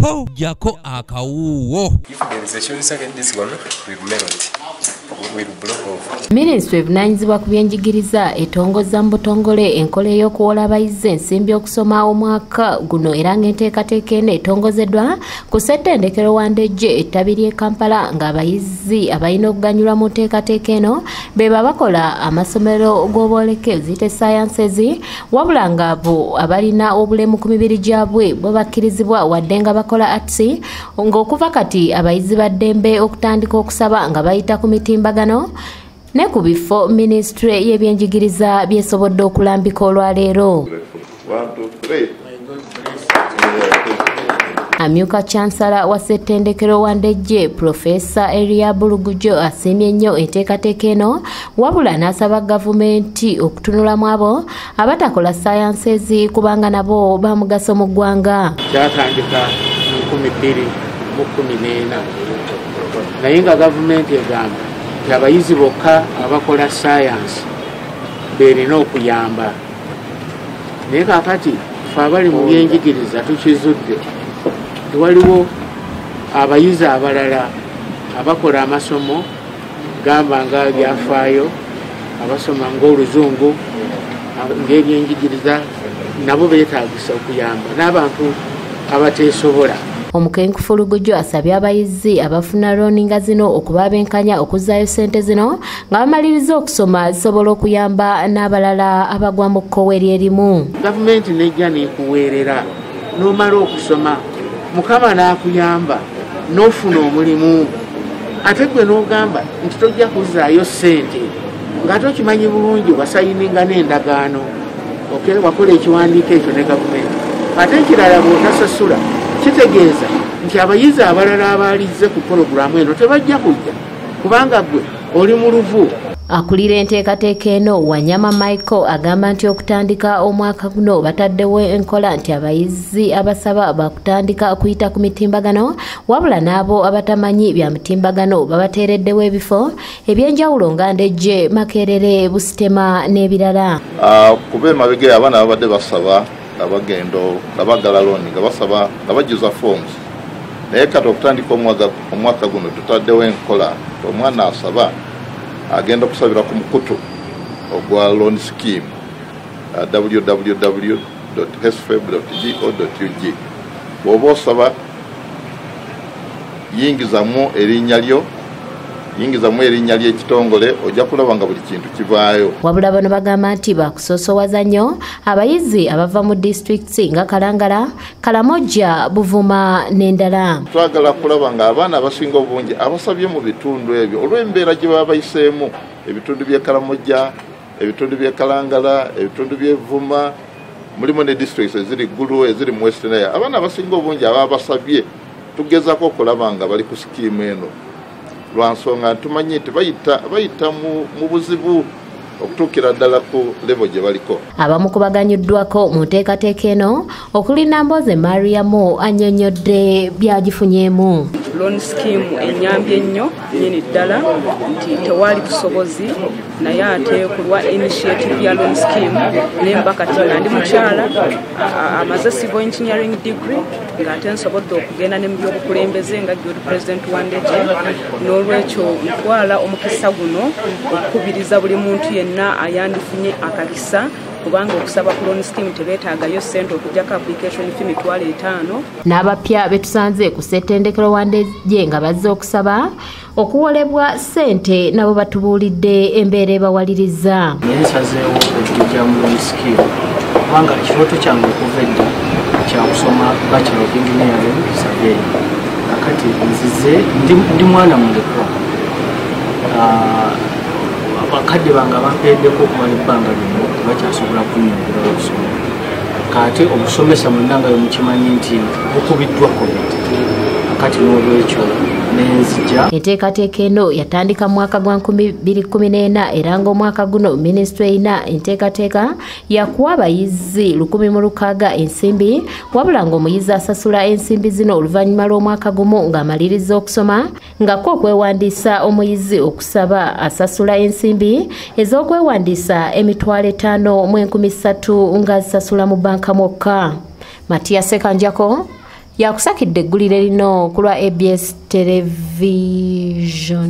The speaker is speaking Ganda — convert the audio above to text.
Po jako akawuwo. If there is a short circuit, this one will melt. Minisitule evunaanyizibwa ku byenjigiriza etongoza mu butongole enkola ey'okuwola abayizi ensimbi okusoma omwaka guno, era ng'enteekateeka eno etongozeddwa ku ssettendekero wa Ndejje ettabi ly'e Kampala, ng'abayizi abalina okuganyulwa mu nteekateeka eno be babakola amasomero g'obwoleke ziyite sciences, wabula ng'abo abalina obulemu ku mibiri gyabwe bo bakkirizibwa wadde nga bakola arts, ng'okuva kati abayizi ba ddembe okutandika okusaba nga bayita ku mitimbagano ne ku bifo minisitule y'ebyenjigiriza byesobodde okulambika olwaleero. Amyuka Chancellor wa ssettendekero wa Ndejje Profesa Eria Bulugujo asiimye nnyo enteekateeka eno, wabula n'asaba gavumenti okutunulamu abo abatakola sciences kubanga nabo ba mugaso mu ggwanga. Kyatandika mu 2014 naye nga gavumenti egamba nti abayizi bokka abakola science beerina okuyamba, naye kaakati ffe abali mu byenjigiriza tukizudde nti waliwo abayizi abalala abakola amasomo gamba nga byafaayo, abasoma ng'oluzungu, ng'ebyenjigiriza, nabo beetaagisa okuyamba n'abantu abateesobola. Omukenkufu Lugujjo asabye abayizi abafuna looni nga zino okuba abenkanya okuzzaayo ssente zino nga bamaliriza okusoma zisobola okuyamba n'abalala abagwa mu kkowe eryerimu. Gavumenti nejja n'ekuweerera n'omala okusoma, Mukama n'akuyamba n'ofuna omulimu, ate gwe n'ogamba nti tojja kuzzaayo ssente ng'ate okimanyi bulungi wasayininga n'endagaano, wakola ekiwandiiko ekyo ne gavumenti. Ate ekirala bw'otasasula kitegeeza nti abayizi abalala abaalizze ku pologulaamu eno tebajja kujja kubanga gwe oli mu luvu. Akulira enteekateeka eno Wanyama Michael agamba nti okutandika omwaka guno bataddewo enkola nti abayizi abasaba bakutandika okuyita ku mitimbagano, wabula n'abo abatamanyi bya mitimbagano babateereddewo ebifo ebyenjawulo nga Ndejje, Makerere, Busitema n'ebirala. Kuba emabega abaana babadde basaba nga bagenda nga baagala looni, nga basaba nga bajjuza forms, naye kati okutandika omwaka guno tutaddewo enkola omwana asaba agenda okusabira ku mukutu ogwa loan scheme www.hesfeb.go.ug. Bw'oba osaba yingizamu erinnya lyo, yingizamu erinnya ly'ekitongole, ojja kulaba nga buli kintu kivaayo. Wabula bano bagamba nti bakusoosowaza nnyo abayizi abava mu disitulikiti nga Kalangala, Karamoja, Buvuma n'endala. Twagala kulaba nga abaana abasinga obungi abasabye mu bitundu ebyo olw'embeera gye baba bayiseemu, ebitundu by'e Karamoja, ebitundu by'e Kalangala, ebitundu by'e Vuma, mulimu ne disitulikiti eziri Ggulu, eziri mu West Nile. Abaana abasinga obungi ababa basabye tugezaako okulaba nga bali ku sikiimu eno, lwa nsonga tumanyi nti bayita mu buzibu okutuukira ddala ku level gye baliko. Abamu ku baganyuddwako mu nteekateeka eno okuli Namboze Mariamu annyonnyodde byagifunyeemu. Loan scheme ennyambye nnyo nnyini ddala nti tewali busobozi, naye ate ku lwa initiative ya loan scheme nemba kati nga ndi mukyala amaze civil engineering degree, ng'ate nsobodde okugenda ne mu by'obukulembeze nga guild president wa Ndejje. N'olwekyo ntwala omukisa guno okukubiriza buli muntu yenna ayandifunye akakisa, kubanga okusaba ku loan scheme tebeetaagayo ssente okuggyako application fee 50,000. N'abapya betusanze ku ssettendekero wa Ndejje nga bazze okusaba okuwolebwa ssente nabo batubuulidde embeera ebawaliriza. Naye nsazeewo okujja mu loan scheme kubanga ekirooto kyange okuva edda kyakusoma Bachelor of Engineering Surveying. Kakati nzize ndi mwana mulekwa, abakadde bange abampeeddeko okumala ebbanga lino tebakyasobola kunnyongera okusoma. Kaate obusomesa mwenna nga bwe mukimanyi nti bukubiddwa COVID, akati n'olwekyo nenzija. Enteekateeka eno yatandika mu mwaka gwa 2014, era ng'omwaka guno minisitule erina enteekateeka yakuwa abayizi 1,060 ensimbi, wabula ng'omuyizi asasula ensimbi zino oluvannyuma lw'omwaka gumu ng'amaliriza okusoma, nga kwo okwewandiisa omuyizi okusaba asasula ensimbi ez'okwewandiisa 5,300 nga zisasula mu bbanka mwokka. Matia Sekanjako, Yakusakidde eggulire lino ku lwa ABS Television.